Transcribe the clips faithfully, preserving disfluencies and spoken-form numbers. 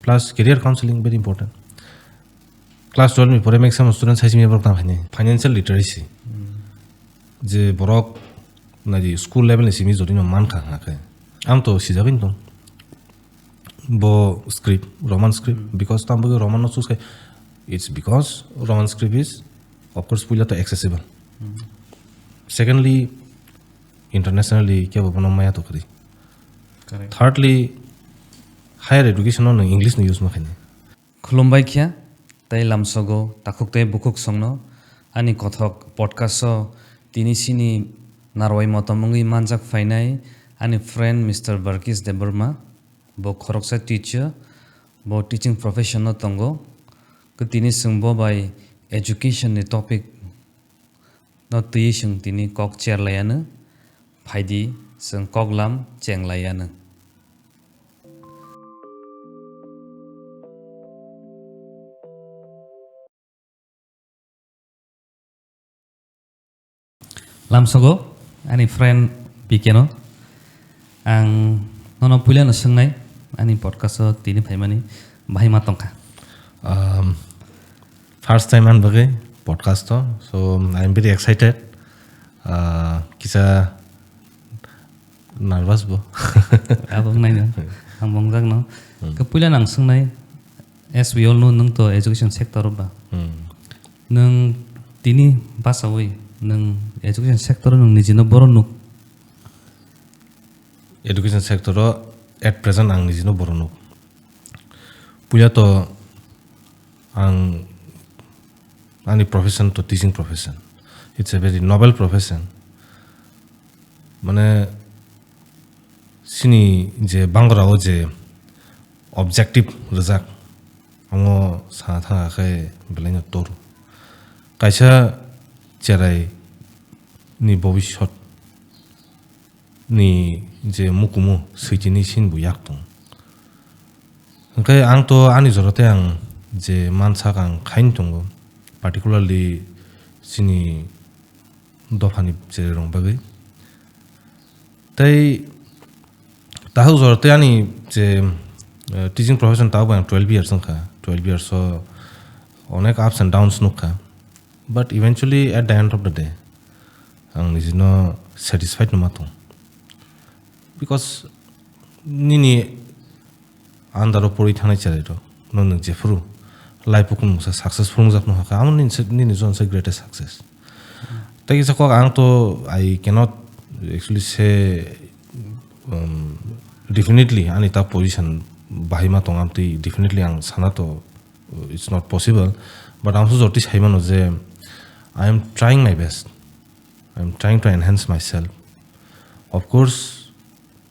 Plus career counseling very important. Class twelve ni pore maximum student sai simi borok tang khainai. Financial literacy. Je borok naidi school level ni simi jodi no man kha hwnka khe. Ang to sijagwi tong. Bo script, Roman script, because tamo bagwi Roman no choose khai. It's because Roman script is, of course, puila to accessible. Secondly, internationally kebo bono maya to kri. Correct. Thirdly, higher education no nwng English no use ma khainai. Khulumbai kha, tei lamsogo takhuk tei bukhuk songno ani kothok podcast o tini sini narwai motom wngwi manjak phainai ani friend Mister Barkis Debbarma. Bo khoroksa teacher, bo teaching profession no tongo. Khe tini chwng bo bai education ni topic no twiwi chwng tini kok cherlaianw, phaidi chwng koklam chenglaianw. Lamsogo ani friend P K no ang nono puilano swngnai ani podcast o tini phaimani bahai ma tongkha. Um, first time ani bagwi podcast o, so I am very excited. Uh, kisa nervous bo. Abo wngnai no, ang bongjakno. Hmm. Khe puila nang swngnai, as we all know, nwng to education sector o ba. Hmm. Nwng tini basawi nwng education sector o nwng nijino boro nuk? Education sector o at present ang nijino boro nuk. Puila to ang ani profession to teaching profession. It's a very noble profession. Mane sini je bangrao je objective rwjak, amo sana thangakhe belaino toru. Kaisa cherai ni bobisot ni je mukumu switini sin bo yak tong. Hwnkhe ang to ani jora tei ang je mansak ang khaini tongo, particularly chini dophani chererong bagwi. Tei tahuk jora tei ani je, eh, teaching profession tabuk ang twelve years wngkha. Twelve years o onek ups and downs nukha. But eventually, at the end of the day, ang nijino satisfied numa tong. Because nini under o pori thangnai cherai rok no nwng jephuru life o kunu sa successful wngjak no hakha, amo nini se, nini jon se greatest success. Tei kisa kok ang to I cannot actually say, um, definitely ani ta position bahai ma tong, amtwi definitely ang sana to, uh, it's not possible. But ang so jorti sai mano je I am trying my best. I am trying to enhance myself. Of course,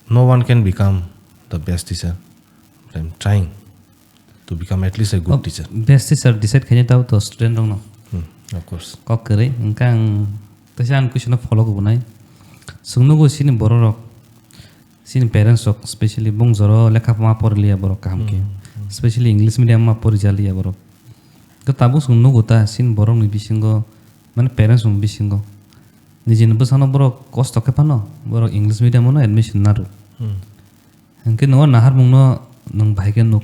no one can become the best teacher, but I am trying to become at least a good Oh, teacher. Best teacher decide khaina tao to student rok no. Hmm, of course. Kok kwrwi, hwnkhe ang teisa ang question no follow kubunai. Chwng nugo chini borok rok, chini parents rok, specially bung joro lekha ma poriliya borok kaham khe. Hmm, hmm. Specially English medium ma porijaliya borok. Khe tabuk chwng nugo ta chini borok ni bisingo, mane parents rok ni bisingo. Nijini bwsano borok kosto khe phano, borok English medium-o no admission narw. Hmm. Hinkhe nwng o naharmungno nwng bahai khe nuk?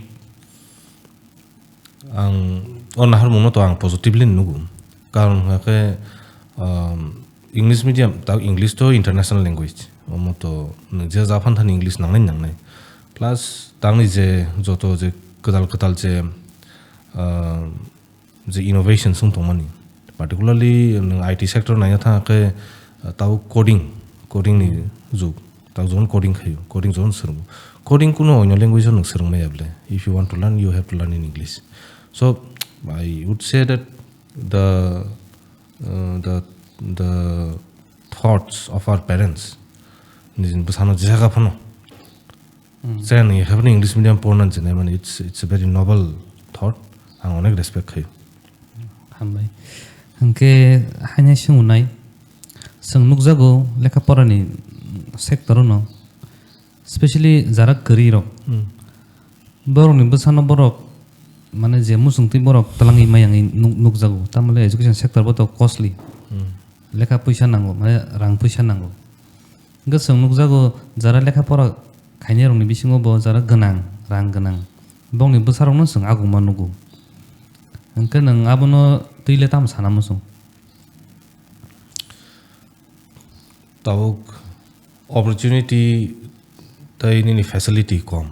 Ang o naharmungno to ang positively nugo. Karon hwnkhe, um, English medium, ta English to international language. Omo to nwng je Japan thani English nangnai nangnai. Plus tangni je joto je kwtal kwtal je, um, je innovation sung tongmani, particularly nwng I T sector naina thang khe, uh, tau coding, coding ni jug, tau jon coding khayo, coding jon swrwngo. Coding kuno oino language o nwng swrwng maya bole. If you want to learn, you have to learn in English. So, I would say that the, uh, the, the thoughts of our parents, nijini bwsano jesa phano, Hmm. Chaya nang ya khe phano English medium porna jinai mani, it's, it's a very noble thought. Ang onek respect khayo. Hambai. Hwnkhe haino swngmwnai, chwng nukjago lekha porani sector-o no, specially jara kwrwi rok. Hmm. Borokni bwsano borok, mane, je muchungtwi borok twlangwi maya wngwi nuk-, nukjago. Tamole education sector bo to costly. Hmm. Lekha puisa nango, mane, rang puisa nango. Hwnkhe chwng nukjago, jara lekha pora khainairokni bisingo bo jara gwnang, rang gwnang, Bongni bwsarokno chwng agungma nugo. Hwnkhe nwng abono twi le tamo sana muchung? Tabuk opportunity tei nini facility kom.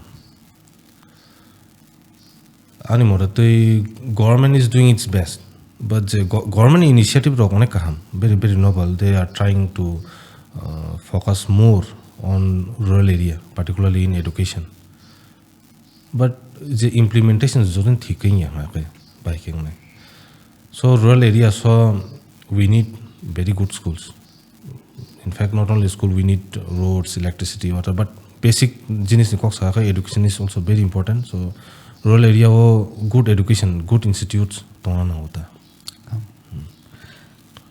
Ani mote twi government is doing its best, but je go-, government initiative rok onek kaham, very, very noble. They are trying to, uh, focus more on rural area, particularly in education. But je implementation joto thik wngya hwnba khe bai khe wngnai. So rural area so we need very good schools. In fact, not only school, we need roads, electricity, water, but basic jinis ni kok sa khe education is also very important. So rural area o good education, good institutes tongna nango ta.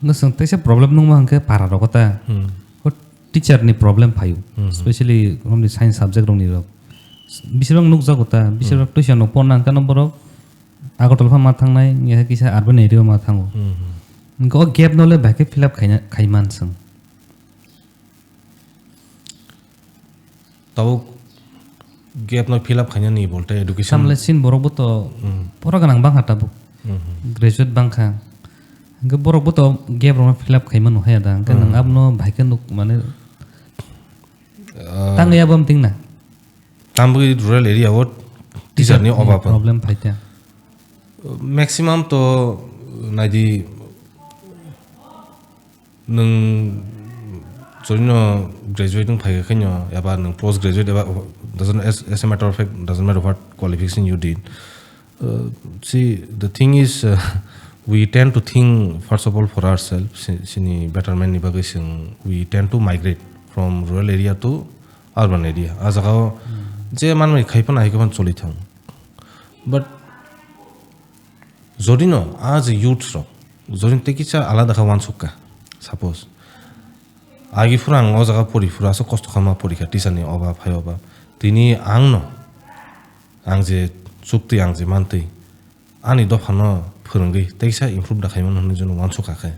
Hwnkhe chwng teisa problem nukma hwnkhe para rogo ta. Hmm. O teacher ni problem phaio. Hmm. Specially romni science subject rokni rok. Bisibak nukjago ta, bisibak Hmm. tuition rok porna hwnkhe no borok Agartala pha ma thangnai, ya kisa urban area o ma thango. Hmm, hmm. Hwnkhe o gap no le bai khe fill up khaina, khaiman chwng. Tabuk gap no fill up khainani bolte education. Tamle sin borok bo to Hmm. pora gwnang bangkha tabuk. Hmm, hmm. Graduate bangkha. Hwnkhe borok bo to gap rok no fill up khaima nuhaya da. Hwnkhe Hmm. nwng abono bai khe nuk mane Ah. tangwi abam tingna. Tambwi rural area o teacher ni Teacher ni obab. Problem phaikha. Maximum to naidi nwng jorino graduate wng phaikha khaino eba nwng post graduate eba doesn't, as, as a matter of fact, doesn't matter what qualification you did. Uh, see, the thing is, uh, we tend to think, first of all, for ourselves, si-, sini betterment ni bagwi chwng, we tend to migrate from rural area to urban area. A jagao Hmm. je manwi khai phano hai khe phano choli thang. But jodi no a je youth rok, jodi no tei kisa alada kha wansuk kha, suppose, agi phuru ang o jaga pori phuru aswk kosto kha ma pori kha, teacher ni obab hai obab. Tini ang no, ang je chukti, ang je mantwi, ani dopha no phwrwngwi tei kisa improve da khai mano hwnwi jeno wansuk kha khe,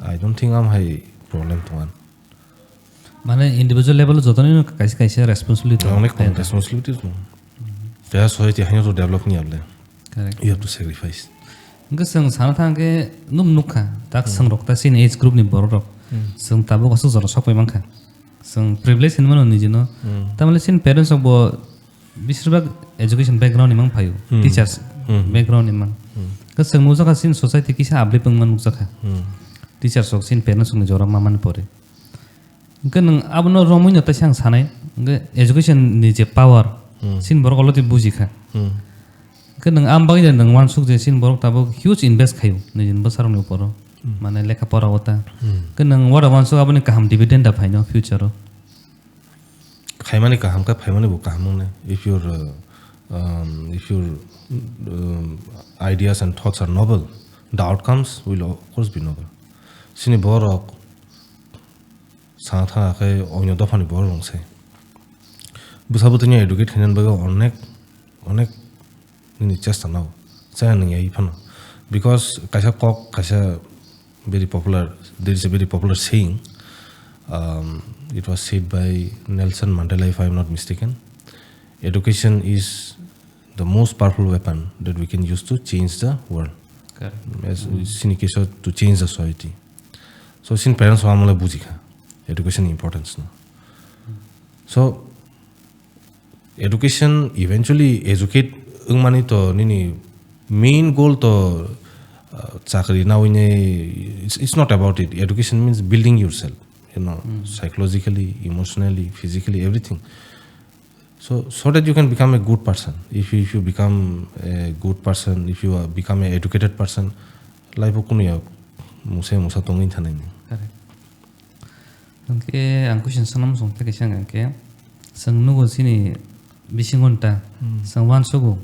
I don't think am hai problem tongan. Mane individual level o jotono kaisa kaisa responsibility tongo. Onek tongo responsibility tongo. Keha society haino to develop ni able. Correct. You have to sacrifice. Hwnkhe chwng sana thang khe num nukha, tak Hmm. chwng rok ta chini age group ni borok rok. Hmm. Chwng tabuk aswk jora sok pai mankha. Chwng privilege hinwi mano nijino. Hmm. Tamale chini parents rok bo beshirbak education background ni mang phaio. Hmm. Teachers Hmm. background ni mang. Hmm. Hwnkhe chwng nukjakha chini society kisa uplift wngma nukjakha. Hmm. Teachers rok chini parents rok ni jora mamani pore. Hwnkhe nwng abono romwi no teisa ang sanai, hwnkhe education ni je power, Hmm. chini borok already buji kha. Hmm. Hwnkhe nwng am bagwi de nwng wansuk je chini borok tabuk huge invest khaio nijini bwsarokni uporo, Hmm. mane lekha pora o ta. Hmm. Hwnkhe nwng wada wansuk aboni kaham dividend da phaino future o. Khaimani kaham khe phaimani bo kaham wngnai. If your, uh, um, if your, um, ideas and thoughts are noble, the outcomes will of course be noble. Chini borok sana thana khe oino dophani borok rwng se. Bwsa bwtwino educate khainani bagwi onek, onek nini chesta nao. Chaya nang ya iphano. Because kaisa kok, kaisa very popular, there is a very popular saying. Um, it was said by Nelson Mandela, if I am not mistaken. Education is the most powerful weapon that we can use to change the world. Correct. As, Mm. sini keso to change the society. So, sin parents wa amole buji kha education importance no. So, education eventually educate wngmani to nini main goal to, uh, chakri nawi nei, it's, it's not about it. Education means building yourself, you know, Mm. psychologically, emotionally, physically, everything. So, so that you can become a good person. If you, if you become a good person, if you are, become a educated person, life o kunuya musa musa tongwi thanai ni. Correct. Hwnkhe ang question sanam song tei kaisa hwnkhe, chwng nugo chini bisingo ta, Hmm. chwng uansugo,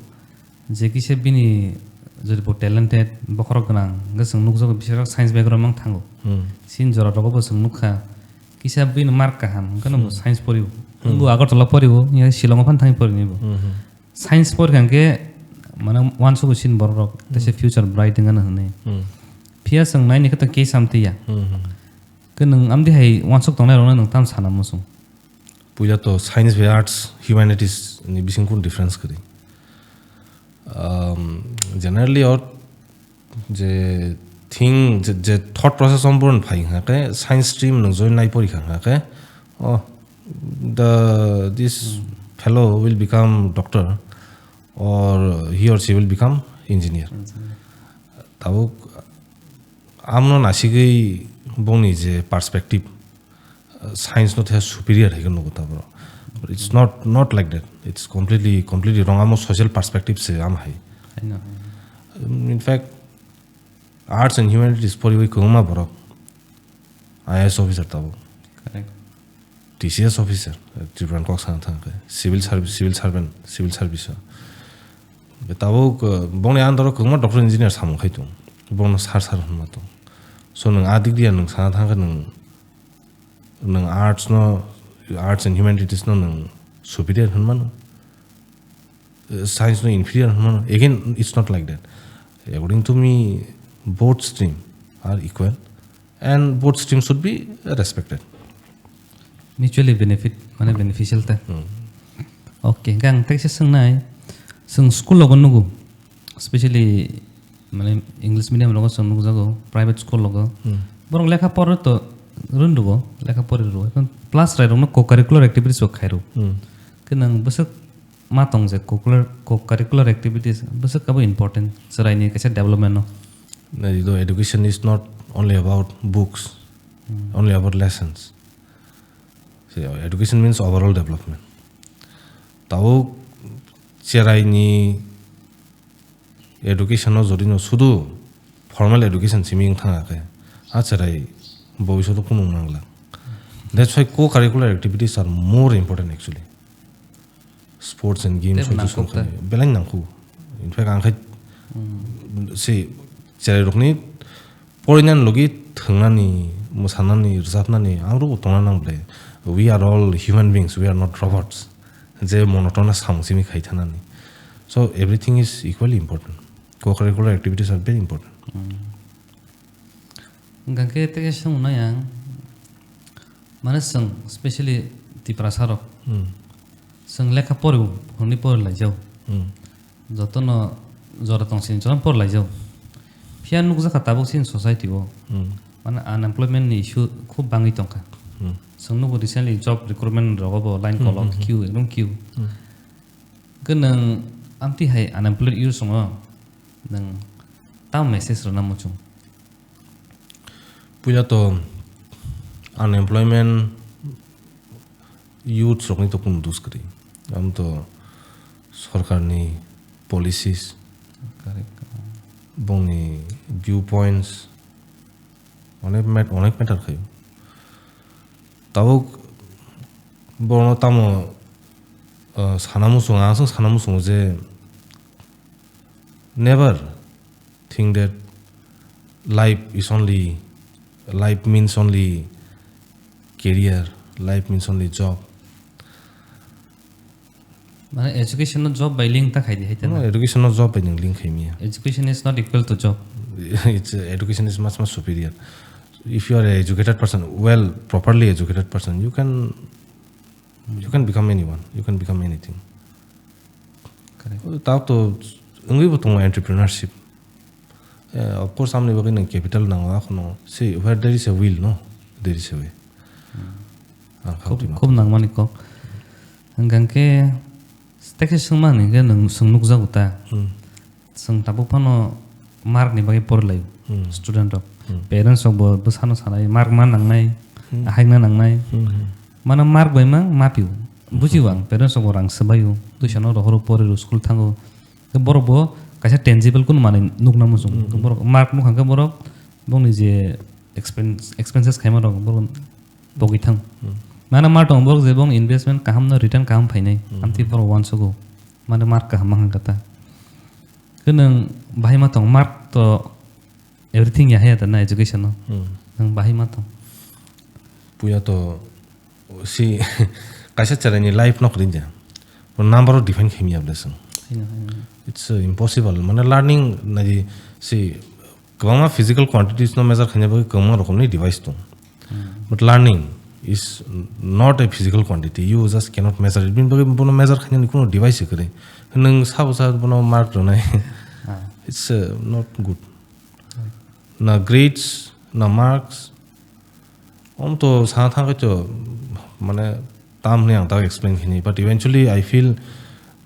je kisa bini jodi bo talented, bokhorok gwnang, hwnkhe chwng nukjago bisirok science background mang thango. Hmm. Chini jora rogo bo chwng nukha, kisa bini mark kaham, hwnkhe no bo Hmm. science poribo. Hmm. Bo Agartala poribo, ya Shillong o phan thangwi porini bo. Hmm, hmm. Science porikha hwnkhe, mane, uansugo chini borok rok, teisa Hmm. future bright wngano hwnwi. Hmm. Phiya chwng naini khe to kisa amtwi ya. Hmm, hmm. Khe nwng amtwi hai uansuk tongnai rokno nwng tam sana muchung? Puila to science bai arts, humanities ni bising kunu difference kwrwi? Um, generally or je thing je, je thought process om buron phai hwnkha khe science stream nung join nai pori kha hwnkha khe, oh, the this fellow will become doctor or he or she will become engineer. Tabuk amno nasigwi bongni je perspective, uh, science no the superior hai nugo tabro. But it's not, not like that. It's completely, completely wrong. Amo social perspective se am hai. I know. Um, in fact, arts and humanities poriwi kwbangma borok I A S officer tabuk. Correct. T C S officer, Tripura ni kok sana thang khe, civil service, civil servant, civil service o. Tabuk, uh, bongni under o kwbangma doctor engineer samung khai tongo. Bongno sir sir hwnma tongo. So nwng a dik diya nwng sana thang khe nwng, nwng arts no, arts and humanities no nwng superior hwnmano. Uh, science no inferior hwnmano. Again, it's not like that. According to me, both stream are equal and both stream should be respected. Mutually benefit, mane beneficial ta. Hmm. Okay, hingke ang teisa swngnai, chwng school logo nugo, specially mane English medium logo chwng nukjago, private school logo. Hmm. Borok lekha poro to rwndugo, lekha pori rwo. Plus rai rokno co-curricular activities bo khairo. Hmm. Ke nang bwswk ma tong je co-curricular, co-curricular activities bwswk abo important chwraini kaisa development no. Nai do, education is not only about books, Hmm. only about lessons. So, education means overall development. Tabuk chwraini education no jodi no sudu formal education simi wng thang khe, a chwrai bobiswt o kunu wng nangla. That's why co-curricular activities are more important actually. Sports and games Tei hwnkhe nangkuk ta. Belai nangkuk. In fact, ang khai Hmm. se chwrai rokni porinani logi thwngnani, mwsanani, rwchapnani, ang rokbo tongna nang ble. We are all human beings, we are not robots. Je monotone samung simi khai thanani. So everything is equally important. Co-curricular activities are very important. Hmm. Hingkha khe tei khe swngno yang, mane chwng specially Tiprasa rok, Hmm. chwng lekha pori, hwnwi pori laijao. Hmm. Jotono jora tong sini jotono pori laijao. Phiya nukjakha tabuk chini society o, Hmm. mane unemployment ni issue khub bangwi tongkha. Hmm. Chwng nugo recently job recruitment rogo bo line Hmm, kolok hmm, hmm. queue, ekdom queue. Hmm. Ke nwng amtwi hai unemployed youth songo nwng tamo message rwna muchung? Puila to unemployment youth rokni to kunu dos kwrwi. Am to sorkarni policies, Correct. bongni viewpoints, onek mat-, onek matter khayo. Tabuk borokno tamo, uh, sana muchungo, ang chwng sana muchungo je never think that life is only, life means only career, life means only job. Mane education no job bai link ta khaidi hai ta No, na? Education no job bai nwng link khai miya. Education is not equal to job. It's, uh, education is much, much superior. If you are a educated person, well, properly educated person, you can, you can become anyone, you can become anything. Correct. Tao to wngwi bo tongo entrepreneurship. Eh, of course, amni bagwi nwng capital nango, akhono. See, where there is a will, no, there is a way. Hmm. Ang Khub, khamtwi ma khub tong. Nangmani kok. Hingkha khe, tekhe swngmani khe nwng swng nukjago ta. Hmm. Chwng tabuk phano mark ni bagwi porilaio, Hmm. student rok. Hmm. Parents rok bo bwsano sanai, mark ma nangnai, Hmm. ahaikna nangnai. Hmm, hmm. Mano mark bai ma, ma pio. Bujio Hmm. ang, parents rok bo rang swbaio, tuisano rohoro poriro, school thango. Khe borok bo kaisa tangible kunu manwi nukna muchung. Hmm. Khe borok mark nukha khe borok bongni je expense, expenses khaima rok borok pogwi thang. Hmm. Mano ma tongo borok je bong investment kaham no return kaham phainai. Hmm. Amtwi borok uansugo. Mano mark kaham ma hangkha ta. Khe nwng bahai ma tong, mark to everything ya haya ta na education no. Hmm. Nwng bahai ma tong. Puya to si kaisa chwraini life no kwrwi ja. Bo number o define khaimya ble swng. Hino, hino. It's, uh, impossible. Mane learning nai si kwbangma physical quantities no measure khaina bagwi kwbangma rokomni device tong. Hmm. But learning, is not a physical quantity. You just cannot measure it. Bini bagwi bono measure khainani kuno device se kwrwi. Nwng sabo sa bono mark rwnai. Ah. It's uh, not good. Na grades, na marks. Om to sana thangkhe to mane tam hwnwi ang tak explain khaini. But eventually I feel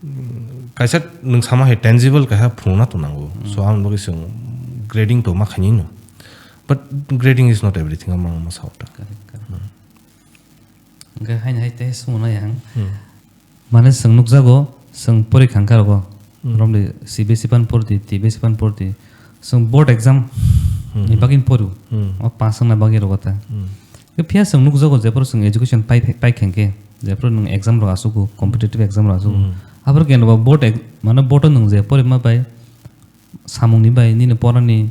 mm, kaisa nwng sama hai tangible kaisa phunukna to nango. So ang bagwi se grading to ma khaini no. But grading is not everything, ang ma sao ta. Correct, correct. Hwnkhe haino hai tei sumuna yang. Hmm. Mane chwng nukjago, chwng porikha wngkha rogo. Hmm. Romni C B S E pan pordi, T B S E pan pordi. Chwng board exam Hmm. ni bagwi poru. Hmm. O pass wngna bagwi rogo ta. Hmm. Phiya chwng nukjago, jephru chwng education pai, pai khenkhe, jephru nwng exam rok asugo, competitive exam rok asugo. Hmm. Aboro khe board ex-, mane board o nwng je porima bai, samungni bai, nini porani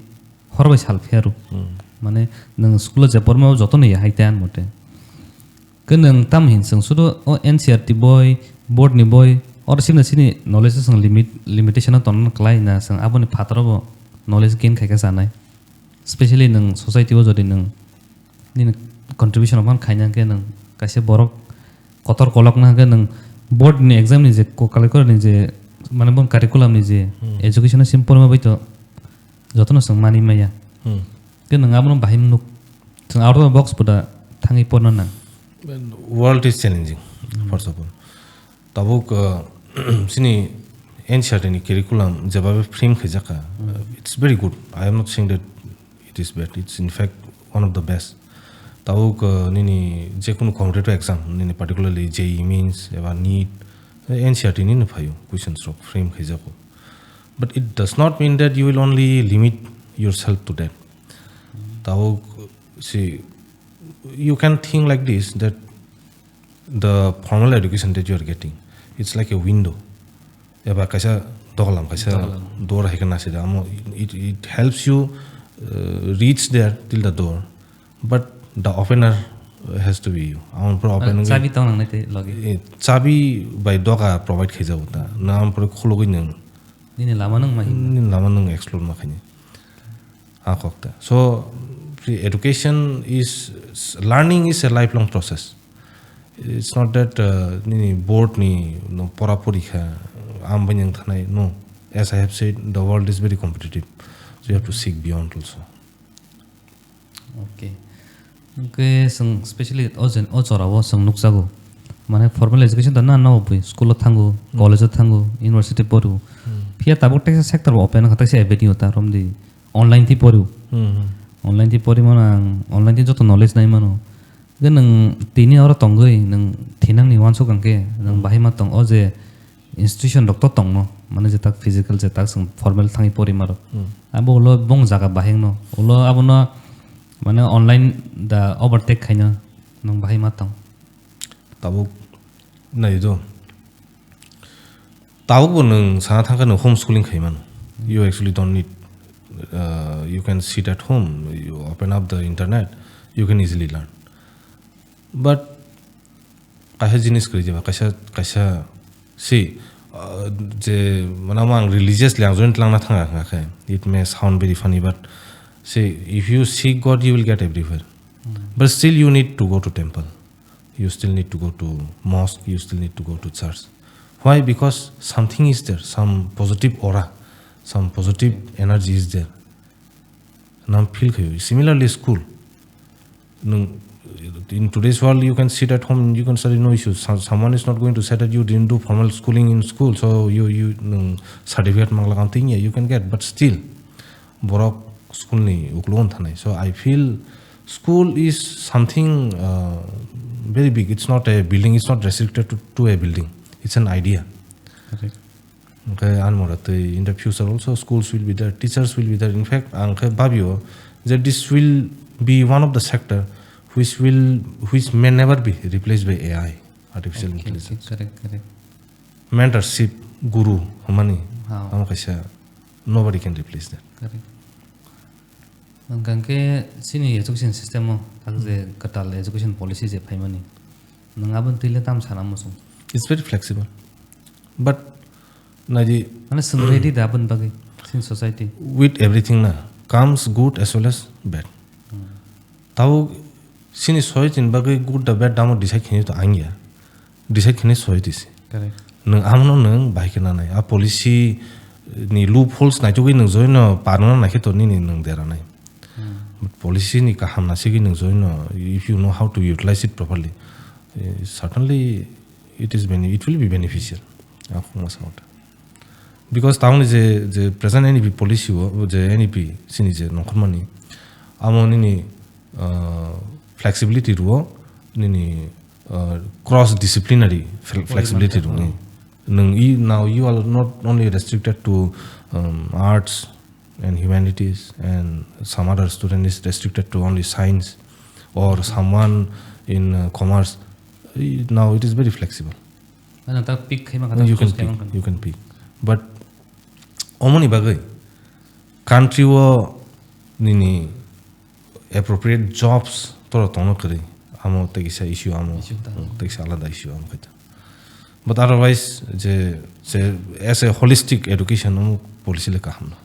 hor bai sal phiya rw. Hmm. Mane nwng school o je porma o jotono ya hai te an mote. Ke nwng tam hin chwng sudu o N C E R T boi, board ni boi, oro sini sini knowledge chwng limit, limitation o tongna kwlai na chwng aboni phataro bo knowledge gain khai khe chanai. Specially nwng society o jodi nwng nini contribution rok phano khaina hwnkhe nwng kaisa borok kotor kolokna hwnkhe nwng board ni exam ni je ko-, curriculum ni je mane bon curriculum ni je Hmm. education o sim porma bai to jotono chwng mani maya. Hmm. Khe nwng abono bahai nuk. Chwng out of the box buda thangwi porna nang. World is challenging, Hmm. first of all. Tabuk, uh, sini N C E R T ni curriculum jebabe frame khaijak kha, Hmm. uh, it's very good. I am not saying that it is bad. It's in fact one of the best. Tabuk, uh, nini jekunu competitive exam, nini particularly J E E mains eba NEET, eh, N C E R T nini phaio questions rok frame khaijago. But it does not mean that you will only limit yourself to that. Tabuk, see, you can think like this, that the formal education that you are getting, it's like a window. Eba kaisa dogalam, kaisa Dogalam. Door hai khe nasi da. Amo it, it helps you, uh, reach there till the door, but the opener has to be you. Amo pura open Chabi tong nang nai tei logi. Eh, chabi bai doga provide khai jago ta. Na amo pura khulugwi nang. Nini lama nang ma hin. Nini lama nang explore ma khaini. A kok ta. So, education is, learning is a lifelong process. It's not that, uh, nini board ni no pora pori kha, am bai nang thanai. No, as I have said, the world is very competitive. So you have to seek beyond also. Okay. Hwnkhe chwng specially o jen-, o jorao chwng nukjago. Mane formal education da na nw bui school o thango, Hmm. College o thango, university porio. Hmm. Phiya tabuk teisa sector bo open wngkha, teisa avenue ta romdi. Online twi porio. Hmm. Online twi pori mano ang, online twi joto knowledge nai mano. Hwnkhe nwng tini oro tongwi nwng thinangni uansuk hwnkhe nwng Hmm. bahai ma tong o je institution rok to tongno, mane je tak physical je tak chwng formal thangwi porima rok. Hmm. Abo ulo bong jaga bahai no, ulo abono mane online da overtake khaino nwng bahai ma tong. Tabuk nai do. Tabuk bo nwng sana thangkha nwng homeschooling khai mano. You actually don't need, uh, you can sit at home, you open up the internet, you can easily learn. But kaisa jinis kwrwi jeba, kaisa, kaisa, see, uh, je, mane, ang religiously ang join tlangna thanga hwnkha khe, it may sound very funny, but see, if you seek God, you will get everywhere. Hmm. But still, you need to go to temple. You still need to go to mosque. You still need to go to church. Why? Because something is there, some positive aura, some positive energy is there. Nam feel khayo. Similarly, school. Nwng, in today's world, you can sit at home, you can study, no issues. Some, someone is not going to say that you didn't do formal schooling in school, so you, you, nwng certificate mangla kam tingya, you can get, but still, borok school ni uklo on thanai. So I feel school is something, uh, very big. It's not a building, it's not restricted to, to a building. It's an idea. Correct. Hwnkhe ani mora twi in the future also schools will be there, teachers will be there. In fact, ang khe babio je this will be one of the sector which will, which may never be replaced by A I, artificial Okay, intelligence. Okay, correct, correct. Mentorship, guru, hwnmani, Ha. Amo kaisa, nobody can replace that. Correct. Hwnkhe chini education system o tak je kwtal education policy je phaimani, nwng aboni twi le tam sana muchung? It's very flexible. But naidi Mane chwng ready da aboni bagwi chini society? With everything na comes good as well as bad. Hmm. Tabuk Chini society ni bagwi good da bad damo decide khainai to ang ya. Decide khainai society se. Correct. Nwng amono nwng bahai khe nanai. A policy ni loopholes naitugwi nwng joino parna naikhe to nini nwng deranai. Hmm. But policy ni kaham nasigwi nwng joino, if you know how to utilize it properly, eh, certainly it is bene-, it will be beneficial. Ang khungma sa mata. Because tamoni je, je present N E P policy o, je N E P chini je nongkhormani, amo nini, uh, flexibility rwo, nini, uh, cross disciplinary fl-, flexibility rwo. Nwng i, now you are not only restricted to, um, arts and humanities and some other student is restricted to only science or someone in, uh, commerce. I, now it is very flexible. Ano ta pick khaima kha, You can choose khaima pick, kha. You can pick. But omoni bagwi country o nini appropriate jobs toro tongno kwrwi. Amo tei kisa issue amo. Issue ta. Hmm, tei kisa alada issue amo khaita. But otherwise, je, je as a holistic education, omo policy le kaham no.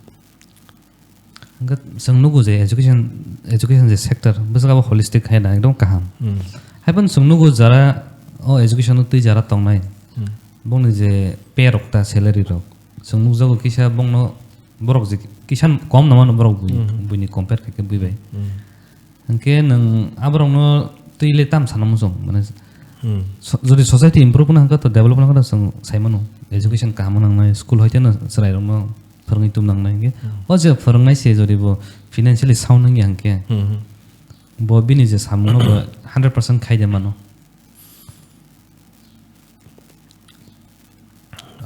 Hwnkhe chwng nugo je education, education je sector, bwswk abo holistic hai na ekdom kaham. Hmm. Haiphano chwng nugo jara o education o twi jara tongnai, Hmm. bongni je pay rok ta, salary rok, chwng nukjago kisa bongno borok je kisa kom no mano borok bui, Hmm. buini compare khaikhe bui bai. Hmm. Hwnkhe nwng aborokno twi le tam sana muchung, mane Hmm. so-, jodi society improve wngna hwnkhe to develop wngna hwnkhe to chwng sai mano, education kaham wng nangnai, school hoite no chwrairokno phwrwngwi tum nangnai hwnkhe. Hmm. O je phwrwngnai se jodi bo financially sound wngya hwnkhe, Hmm. bo bini je samungno bo hundred percent khai de mano.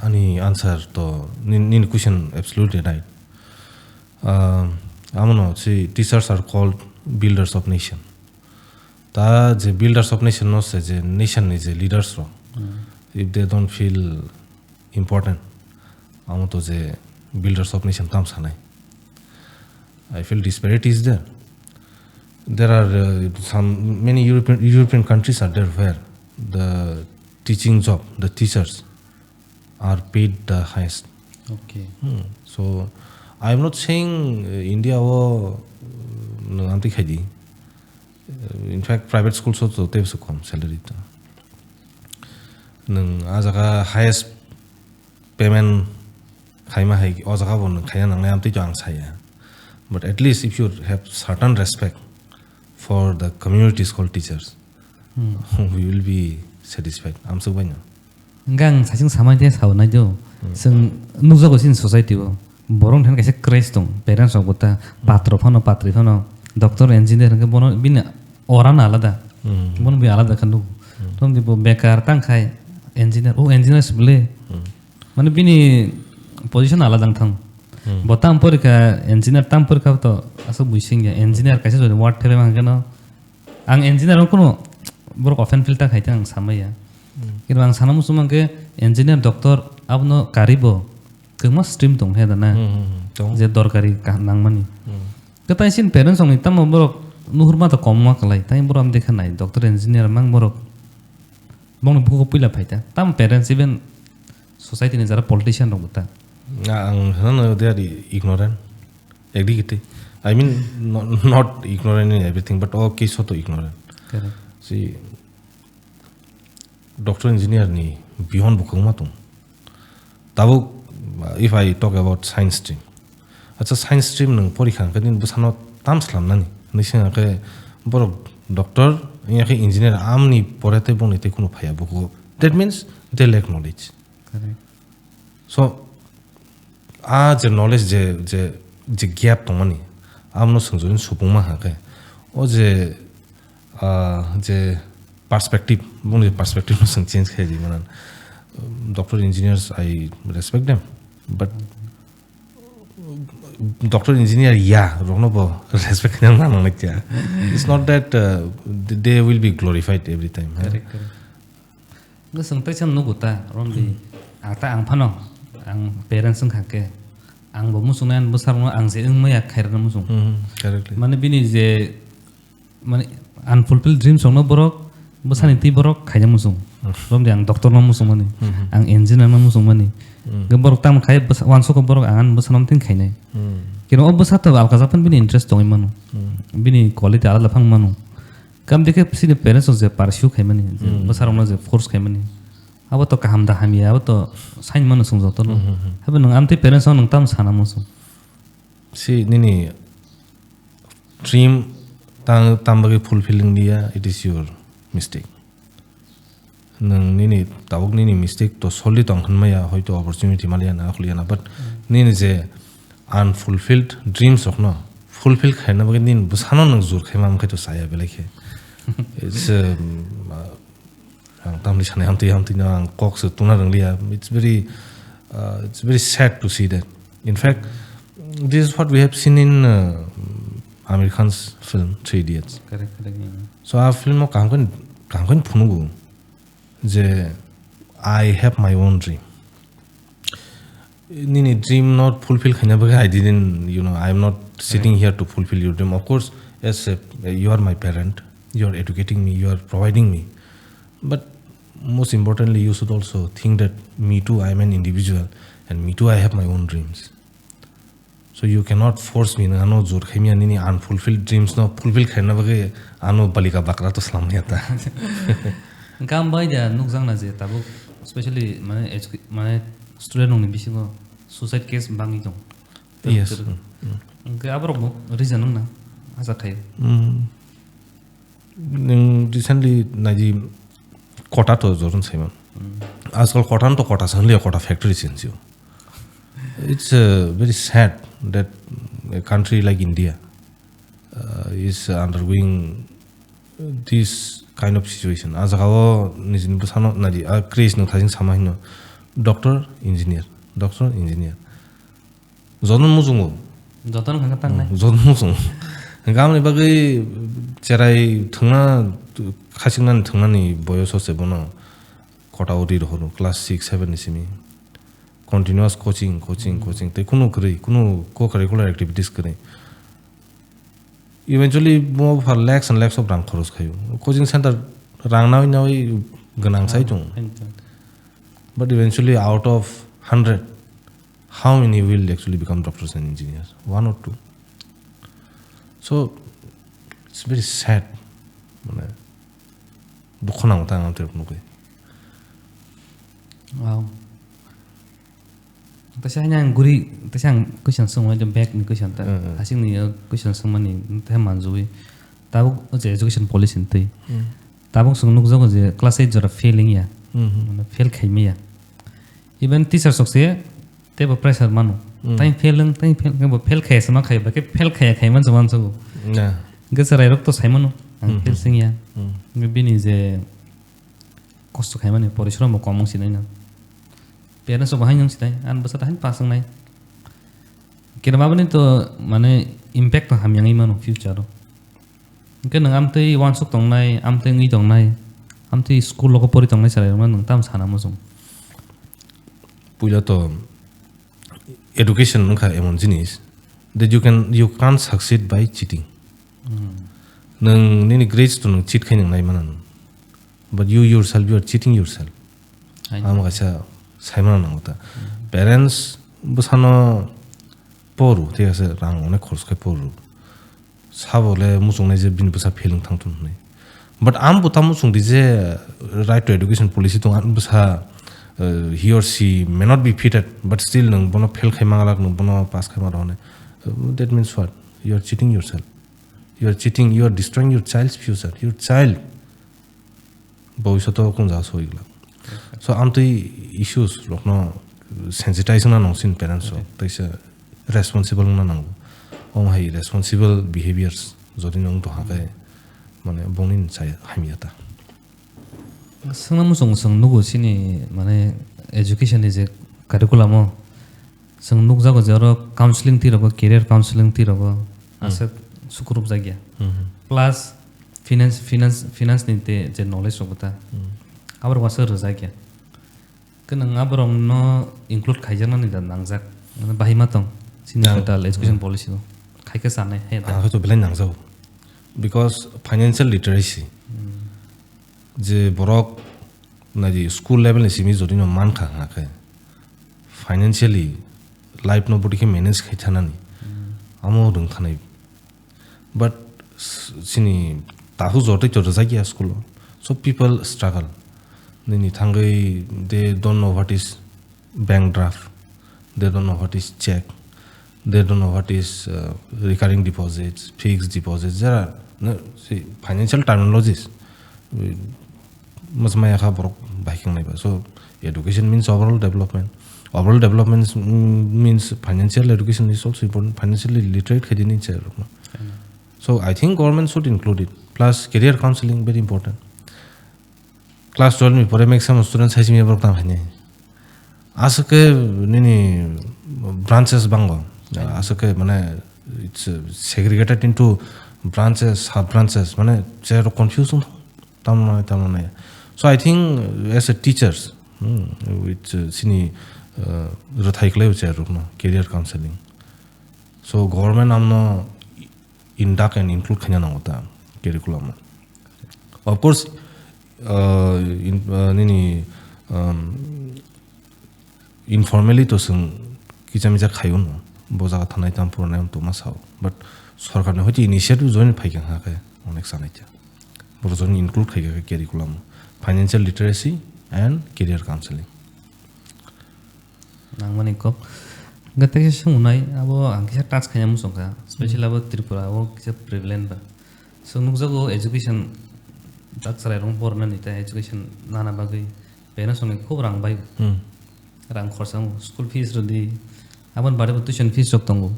Ani answer to, nin-, nini question absolutely right. Um, amono si teachers are called builders of nation. Ta je builders of nation no se je nation ni je leaders rok, Hmm. if they don't feel important, amo to je builders of nation tam sanai. I feel disparity is there. There are, uh, some, many European, European countries are there where the teaching job, the teachers are paid the highest. Okay. Hmm. So, I am not saying, uh, India o, uh, no, amtwi khaidi. Uh, in fact, private schools o to teibo se kom salary to. Nwng a jaga highest payment khaima hai o jaga bo nwng khaina nangnai amtwi to ang saya. But at least if you have certain respect for the communities called teachers, Hmm. we will be satisfied. Amsuk baino. Hwnkhe ang saichung samai tei sao nai do. Hmm. Chwng nukjago chini society o. Borok thani kaisa craze tong, parents rok bo ta, Hmm. patro phano, patri phano, doctor, engineer hwnkhe bono bini orano alada. Hmm. Bono bini alada khe nugo. Hmm. Tongdi bo bekar tang khai engineer, o engineer se bwle. Hmm. Mane bini position alada wng thang. Hmm. Bo tam porikha engineer, tam porikha to aswk buising ya. Engineer kaisa jodi word thebe mang khe no, ang engineer wng kheno borok open field ta khai ta ang samai ya. Hmm. Kintu ang sana muchung mang khe engineer, doctor abono kari bo kwbangma stream tong khe da na. Hmm, hmm, hmm. Tong. Je dorkari ka-, nangmani. Hmm. Kwtai sin parents rokni tamo borok nuhurma to kom ma kwlai, tai borok amtwi khe nai doctor, engineer mang borok. Bongni bukugo puila phaita. Tam parents, even society ni jara politician rok bo ta. Na, ang hwnano they are ignorant. Agree kiti. I mean, no-, not ignorant in everything, but o case o to ignorant. Correct. Si doctor engineer ni beyond bo kwbangma tong. Tabuk, if I talk about science stream, acha, science stream nwng porikha hwnkhe nini bwsano tam slamnani hinwi swngya khe borok doctor wngya khe engineer amni pore tei bongni tei kheno phaiya bukugo. That means they lack knowledge. Correct. So, a je knowledge je, je, je gap tongmani, abono chwng jodi supung mankha khe, o je, ah, je perspective, bongni perspective no chwng change khe di manan. Doctor, engineers, I respect them, but doctor, engineer ya rokno bo respect khe nang nang kya. It's not that, uh, they will be glorified every time, huh? Correct, correct. Nw chwng teisa nugo ta, Romdi. Hmm. Ang ta ang phano, ang parents wngkha khe, ang bo muchungnai ani bwsarokno ang je wngmaya khairokno muchung. Hmm, correctly. Mane bini je, mane unfulfilled dreams rokno borok, bwsani Hmm. twi borok khaina muchung. Hmm. Romdi ang doctor no muchungmani, Hmm. ang engineer no muchungmani. Hmm. Hwnkhe borok tamo khai bwsa-, uansukgo borok ang ani bwsano tini khainai. Hmm. Kintu o bwsa to alka japan bini interest tongwi mano. Hmm. Bini quality alada phang mano. Kam dikhe sini parents rok je pursue khaimani, je Hmm. bwsarokno je force khaimani, abo to kaham da hamya, abo to saimano chwng jotono. Hmm, hmm, hmm. Habo nwng amtwi parents rok nwng tamo sana muchung? Si nini dream tang, tang bagwi fulfilling liya, it is your mistake. Nwng nini tabuk nini mistake to solely tong hwnmaya, hoito opportunity maliya na, khwliya na, but Hmm. nini je unfulfilled dreams rokno fulfill khaina bagwi nini bwsano nwng jur khaima wngkhe to chaya belai khe. It's, um, uh, ang tamni sanai hamtwi hamtwi no ang kok se tuna rwngliya. It's very, uh, it's very sad to see that. In fact, this is what we have seen in, uh, Aamir Khan's film Three Idiots. Correct, correct, yeah. So a film o kaham khe, kaham khe phunugo je, "I have my own dream." Nini dream not fulfill khaina bagwi I didn't, you know, I am not sitting Right. here to fulfill your dream. Of course, as a, you are my parent, you are educating me, you are providing me. But most importantly, you should also think that me too, I am an individual, and me too, I have my own dreams. So you cannot force me, ano jor khaimya nini unfulfilled dreams no fulfill khaina bagwi ano balika bakra to slamya ta. Gam bai da nukjakna je tabuk, specially mane edu-, mane student rokni bisingo suicide case bangwi tong. Yes. Tabuk, tabuk. Mm, mm. Hwnkhe aborok bo reason wngna acha khaio. Mm. Nwng recently naidi kota to jorun saiman. Hmm. Ajkal kota no to kota sanliya, kota factory se hinwi. It's, uh, very sad that a country like India, uh, is undergoing this kind of situation. A jaga o nijini bwsano naidi, a craze no thajin sama hino. Doctor, engineer, doctor, engineer. Jotono muchungo. Jotono hwnka tangnai. Hmm, jotono muchungo. Hwnka aboni bagwi cherai thwngna, khasiknani thwngnani boyoso se bono kota o ri rohoro, class six, seven ni simi. Continuous coaching, coaching, Hmm. coaching. Tei kunu kwrwi, kunu co-curricular activities kwrwi. Eventually, bo pha lakhs and lakhs of rang khoros khaio. Coaching center rang nawi nawi gwnang sai Ah, tongo. Hain to. But eventually, out of hundred, how many will actually become doctors and engineers? One or two. So, it's very sad. Mane, dukho nango ta ang amtwi nugwi. Wow. Taisa haino ang guri, taisa ang question swngma, back ni question ta. Mm, mm. Hasik ni, uh, question swngmani, tei manjui. Tabuk o je education policy ni twi. Mm. Tabuk swng nukjago je class eight jora fail wngya. Mm, mm. Mane fail khaimaya. Even teacher sok se, tei bo pressure mano. Mm. Tai fail wng, tai fail wng, bo fail khaya se ma khayo, ba khe fail khaya khai man se man sogo. Na. Hwnkhe chwrai rok to sai mano, ang Mm, fail mm. Swngya. Mm. Hwnkhe bini je kosto khaimani, porishrom bo kom wng sinai na. Parents rok bo haino wng sinai, ani bwsa ta haino pass wngnai. Kinaba boni to mane impact to hamya wngwi mano future o. Hwnkhe nwng amtwi uansuk tongnai, amtwi wngwi tongnai, amtwi school o pori tongnai chwrai rokno nwng tamo sana muchung? Puila to education wngkha emon jinis that you can, you can't succeed by cheating. Hmm. Nwng nini grades to nwng cheat khai nwng nai mano. But you yourself, you are cheating yourself. Hai. Amo kaisa saimano nango ta. Hmm. Parents bwsano poru, thik ase, rang onek khorch khai poru. Sabo le muchungnai je bini bwsa fail wng thang thun hwnwi. But ang bo tamo muchung di je right to education policy tong, ang bwsa, uh, he or she may not be fitted, but still nwng bono fail khai mangalak, nwng bono pass khai mangalak hwnwi. Uh, that means what? You are cheating yourself. You are cheating, you are destroying your child's future. Your child bhobishoto kung jaga soi glak. So, amtwi issues rokno sensitize wngna nang sin parents rok, right, teisa responsible wngna nango. Omo hai responsible behaviors jodi nwng tongha khe, mane, bongni chaya hamya ta. Swngna muchung chwng nugo chini, mane, education ni je curriculum o. Chwng nukjago je oro counseling twi rogo, career counseling twi rogo, hmm, aswk sukurupjak ya. Hmm. Plus finance, finance, finance ni te je knowledge rok ta, hmm, aborok aswk rwjak ya. Khe nwng aborok no include khaijaknani da nangjak, bahai ma tong chini, ang, federal education, hmm, policy o. Khai khe chanai hai da. Ang hoi to belai nangjago. Because financial literacy. Hmm. Je borok naidi school level ni simi jodi no mankha hwnakhe, financially life no bodi khe manage khai thanani, hmm, amo rwng thanai. But s-, chini Tahu jotoi to rwjak ya school o. So people struggle. Nini thangwi they don't know what is bank draft. They don't know what is check. They don't know what is uh, recurring deposits, fixed deposits. There are no, see, financial terminologies. Mas maya kha borok bai kang nai ba. So education means overall development. Overall development mm, means financial education is also important. Financially literate khai dini chai rok no. So I think government should include it. Plus career counseling very important. Class twelve ni pore maximum student sai simi borok tang khaini. Aswk khe nini branches bango. Aswk khe mane it's uh, segregated into branches, sub branches. Mane chero confuse wng tamo nai tamo nai. So I think uh, as a teachers hmm, with uh, sini uh, rwthai khlai chero no career counseling. So government amno induct and include khaina nango ta curriculum o. Of course uh, in, uh, nini um, informally to sung kicha micha khayo no bo jaga thanai tam pura nai to ma sao, but sorkar ni hoiti initiative join phai kha khe onek sanai kha boro join include khai kha curriculum o, financial literacy and career counseling. Nangmani kok. Hwnkhe teisa swngnai abo ang kisa touch khaina muchung kha, special abo Tripura o kisa prevalent ba. So nukjago education tak chwrai rok porna ni ta education nana bagwi parents rok ni khub rang bai. Hmm. Rang khorsa wngo, school fees rwdi, aboni bade bo tuition fees rok tongo.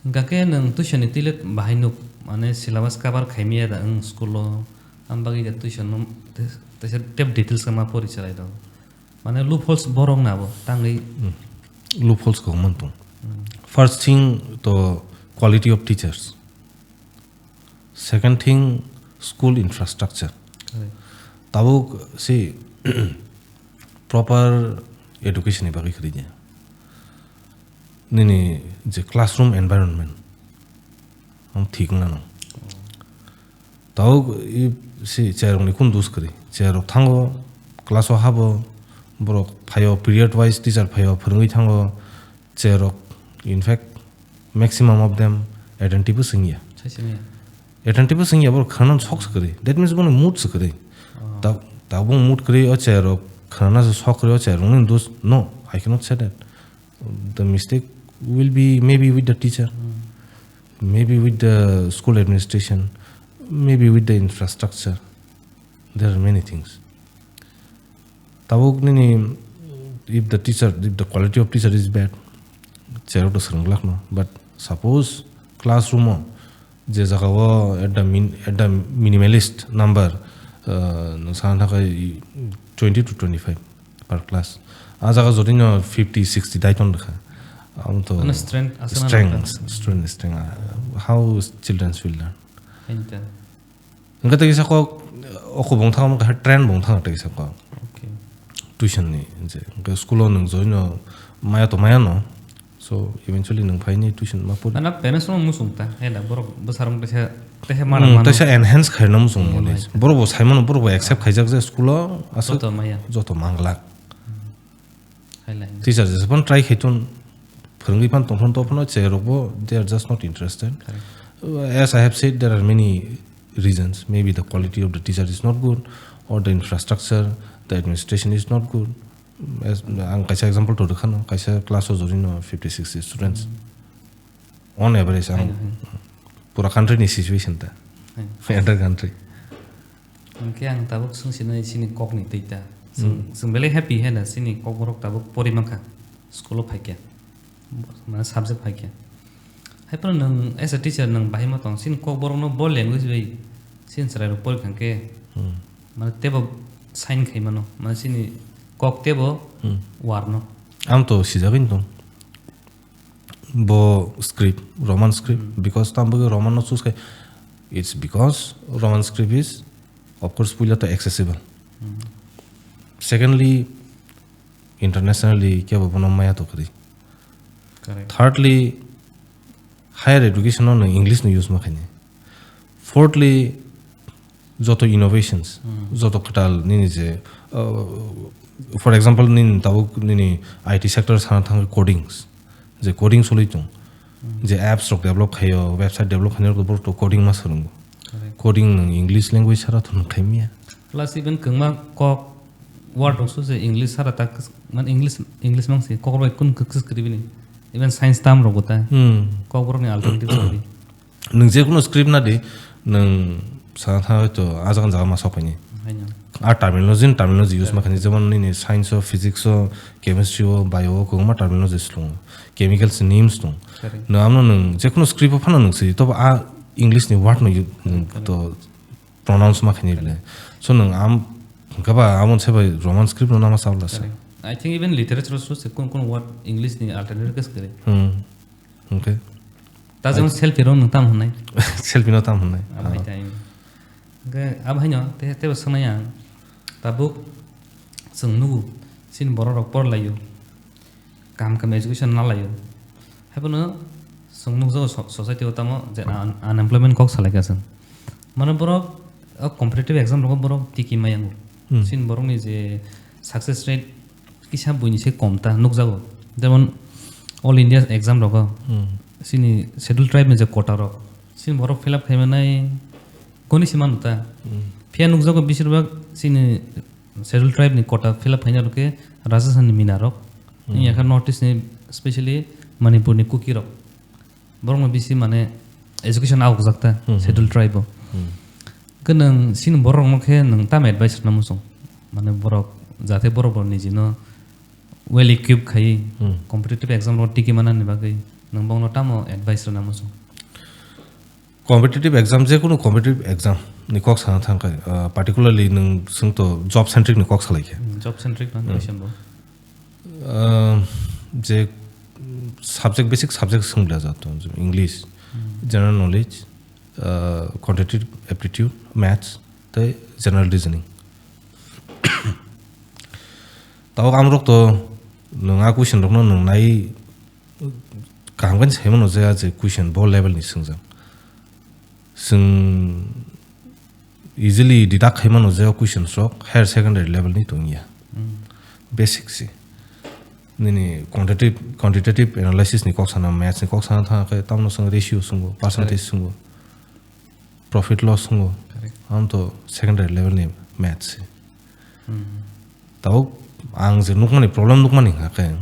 Hwnkhe nwng tuition ni twi le bahai nuk, mane syllabus cover khaimaya da wng school o, am bagwi da tuition no te-, teisa tep details khe ma pori chwrai rok. Mane loopholes borok na bo tangwi. Hmm. Loopholes kok man tong. Hmm. First thing to quality of teachers. Second thing school infrastructure. Correct. Tabuk si proper education ni bagwi khri dia. Nini je classroom environment. Ang thik na no. Tau i si chairok ni kun dus kri. Chairok thango, class o habo, borok phaio, period wise teacher phaio, phwrwngwi thango. Chairok, in fact, maximum of them attentive singya. Sai sini. Attentive singya, borok khana sok sakri. That means bono mood sakri. Oh. Ta, ta bong mood kri o chairok, khana sok kri o chairok ni dus. No, I cannot say that. The mistake will be maybe with the teacher, maybe with the school administration, maybe with the infrastructure. There are many things. Tabuk nini, if the teacher, if the quality of teacher is bad, cherok to swrwng glak no. But suppose classroom o je jaga o at the min, at the minimalist number, uh, nwng sana thakai twenty to twenty-five per class. A jaga jodi no fifty, sixty dai ton rwkha. Amo to ano strength asana strength, rwkha. Student strength. Uh, how children will learn? Hain ta. Hingke tei kisa kok, oko bong thang, hingke trend bong thang tei kisa kok. Okay. Tuition ni, je, hingke school o nwng join o maya to maya no. So, eventually nwng phai ni tuition ma pori. Ana parents no musung ta, he da, borok bwsarong tesa, tesa mana Hmm, mano. Tesa enhance khaina musung Hmm, mani. Right. Borok bo sai mano, borok bo accept khaijak je school o aswk Joto maya. Joto manglak. Hai lai. Teacher jesephano try khai tun, phwrwngwi phan tongphano tongphano cherokbo, they are just not interested. Correct. Uh, as I have said, there are many reasons. Maybe the quality of the teacher is not good, or the infrastructure, the administration is not good. As, ang kaisa example to rwkhano, kaisa class o jodi no fifty sixty students. Hmm. On average, ang Hai, hai. Pura country ni situation ta. Hai. Entire country. Hingke ang tabuk swngsinai chini kokni twi ta. Chwng, Hmm. Chwng belai happy he na chini kokborok tabuk pori mankha, school o phaikhe, mane subject phaikhe. Haiphano nwng as a teacher nwng bahai ma tong, chini kokborokno bo language bai chini chwrairok pori kha khe, Hmm. Mane tebo sign khai mano, mane chini kok tebo Hmm. Warno. Ang to sijagwi tong. Bo script, Roman script, Hmm. Because tamo bagwi Roman no choose khai, it's because Roman script is, of course, puila to accessible. Hmm. Secondly, internationally kebo bono maya to kwrwi. Correct. Thirdly, higher education no nwng English no use ma khaini. Fourthly, joto innovations, Hmm. Joto kwtal nini je, uh, for example, nini tabuk nini I T sector sana thang codings, je coding solwi tong, Hmm. Je apps rok develop khaio, website develop khainai rok borok to coding ma swrwngo. Correct. Coding nwng English language sara to nwng khaimya. Plus even kwbangma kok word rok su se English sara ta kis-, man English, English mang se kok rok bai kun kis kri bini. Even science term rok bo ta. Hmm. Kok borok ni alternative sabi. Nwng je kono script na di, nwng sa tha to ajak jaga ma sok paini. Haino. A terminology, terminology use ma khani, jemon nini science o, physics o, chemistry o, bio o, kwbangma terminology slung. Chemicals names tong. Correct. No, amno nwng je kono script o phano nwng si, tobo a English ni word no yu-, nwng Correct. To pronounce ma khani bile. So nwng am, hwnkhe ba amon se bai Roman script no nama sabla sa. Correct. I think even literature o se kun kun word English ni alternative ke se kare. Hmm. Hwnkhe? Ta jemon selfie rok nwng tam hwnai. Selfie no tam hwnai. Abo hai Ah. time. Hwnkhe abo haino te, tebo swngnai ang. Tabuk chwng nugo, chini borok rok por laio. Kaham kaham education na laio. Haiphano chwng nukjago so-, society o tamo je un-, unemployment kok salai kha chwng. Mane borok o competitive exam rogo borok tiki maya wngo. Hmm. Chini borokni je success rate kisa buini se kom ta nukjago. Jemon All India exam rogo Hmm. chini Scheduled Tribe ni je quota rok, chini borok fill up khai manai koni se manu ta. Hmm. Phiya nukjago beshirbak chini Scheduled Tribe ni quota fill up khaina rok khe Rajasthan ni mina rok. Hmm. Wngya kha North East ni, specially Manipur ni Kuki rok. Borokno bisi mane education awkjak ta Hmm, hmm. Scheduled Tribe o. Hmm. Khe nwng chini borok rokno khe nwng tamo advice rwna muchung? Mane borok jate borok bo nijino well equipped khai Hmm. competitive exam rok tiki manani bagwi nwng bokno tamo advice rwna muchung? Competitive exam, je kunu competitive exam ni kok sana thang khe, ah, particularly nwng swng to job centric ni kok salai khe. Hmm, job centric no Hmm. question bo. Ah, je subject, basic subject swng bla jato, English, Hmm. general knowledge, ah, quantitative aptitude, maths, tei general reasoning. Tabuk amrok to nwng a question rokno nwng nai kaham khe sai mano je a je question bo level ni swngjak. Chwng easily deduct khai mano je o questions rok higher secondary level ni tong ya. Hmm. Basic se. Nini quantitative, quantitative analysis ni kok sana, maths ni kok sana thang khe tamno chwng ratio swngo, percentage Correct. swngo, profit loss swngo. Correct. Am to secondary level ni maths se. Hmm. Tabuk ang je nukmani, problem nukmani hwnkha khe,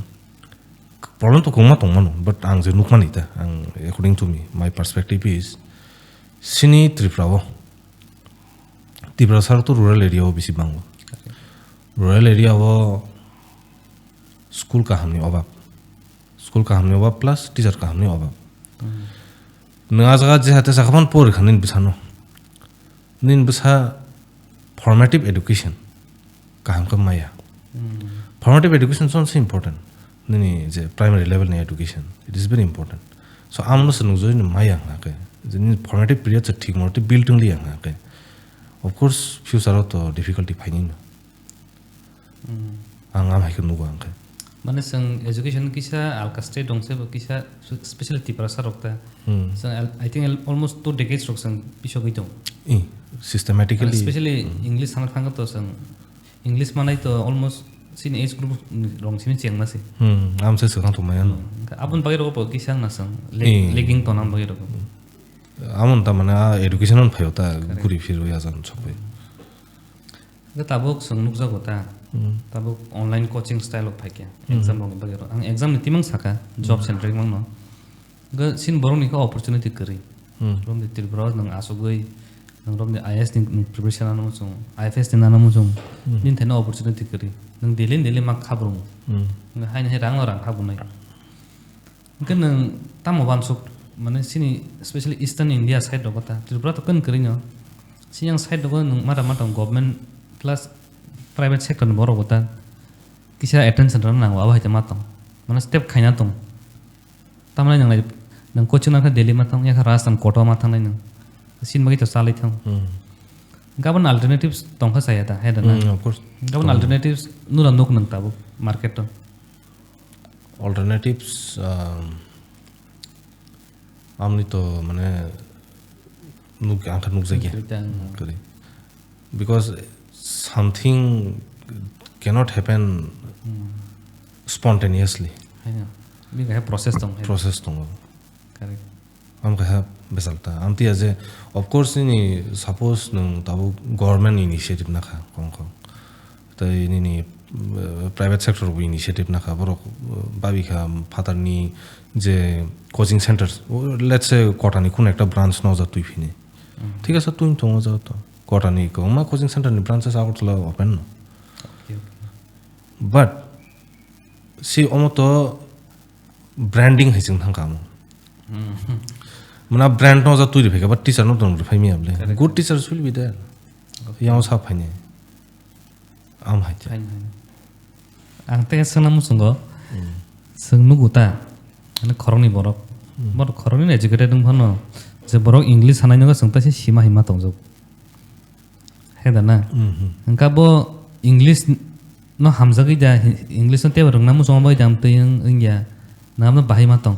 problem to kwbangma tongmano, but ang je nukmani ta, ang, according to me, my perspective is, chini Tripura o, Tripura sar to rural area o bisi bango. Rural area o school kaham ni obab. School kaham ni obab plus teacher kaham ni obab. Hmm. Nwng a jaga je hate sakha phano pori kha nini bwsano. Nini bwsa formative education kaham khe maya. Hmm. Formative education is also important. Nini je primary level ni education, it is very important. So, amno se nukjagwi ni maya hwnkha khe, je nini formative period se thik moro tei build wng liya hwnkha khe, of course, future o to difficulty phaini no. Hmm. Ang am hai khe nugo ang khe. Mane chwng education kisa alka state rok se bo kisa, specially Tiprasa rok ta. Hmm. Chwng al-, I think al-, almost two decades rok chwng pisogwi tong. Eh, systematically. Mane specially Hmm. English sana thangkha to chwng English manai to almost chini age group rok simi chengma se. Hmm, am se swkang tongmaya no. Hmm. Aboni bagwi rok bo kisa na chwng lag-, Eh. lagging tona bagwi rok. Amon ta mane a education on phaio ta Correct. Guri phirwi ajan sokwi. Hwnkhe tabuk chwng nukjago ta, Hmm. Tabuk online coaching style rok phaikha, Hmm. Exam rokni bagwi rok. Ang exam ni timang sakha, job Hmm. centric mangno. Hwnkhe chini borokni khe opportunity kwrwi. Hmm. Romdi Tripura o nwng asugwi, nwng romdi I A S ni nwng preparation nana muchung, I F S ni nana muchung, Hmm. Nini thaino opportunity kwrwi. Nwng daily daily ma khabrung. Hmm. Hwnkhe haino hai rang no rang khabunai. Hwnkhe nwng tamo uansuk, mane chini specially Eastern India side rogo ta, Tripura to kwn kwrwino, chini yang side rogo nwng mata mata government plus private sector ni borok bo ta kisa attention rwna nango, abo hai ta ma tong, mane step khaina tong. Tamni nang nai, nwng coaching nang khe Delhi ma thang, yakha Rajasthan Kota ma thangnai nwng, chini bagwi to chalai thang. Hmm. Gabon alternatives tongkha saya ta, hai da na? Hmm, of course. Gabon Tong. Alternatives nura nuk nwng tabuk market to. Alternatives, um, amni to mane nuk-, ang khe nukjakya. Kwrwi ta, hmm. Kwrwi. Because something cannot happen Hmm. spontaneously. Haino. Bini kaisa process tong, haino. Process tongo. Correct. Am kaisa Bechal ta. Amtwi ya je, of course, nini suppose nwng tabuk government initiative nakha, kong kong. Tei nini, eh, private sector bo initiative nakha, borok, eh, babikha phatarni je coaching centers, o, let's say, kotani khun ekta branch no ja twi phini. Hmm. Thik asa, twi tongo ja to. Kotani kwbangma coaching center ni branches Agartala open no. Okay, okay. But, si omo to branding hai chwng thang kamo. Hmm. Muna brand no ja twi phai ka, but teacher no tong phai mi able. Correct. Good teachers will be there. Okay. Yang sa phai ni. Am hai. Fine, fine. Ang tei swngna muchungo. Hmm. Chwng nugo ta. Ani khoroknwi borok. Hmm. Borok khoroknwi educated wng phano. Je borok English sanai nungkha chwng ta se sima hima tongjak. He da na? Mhm. Hwnkha bo English no hamjagwi da, English no teibo rwngna muchungo bai da amtwi wng, wngya. Nang no bahai ma tong.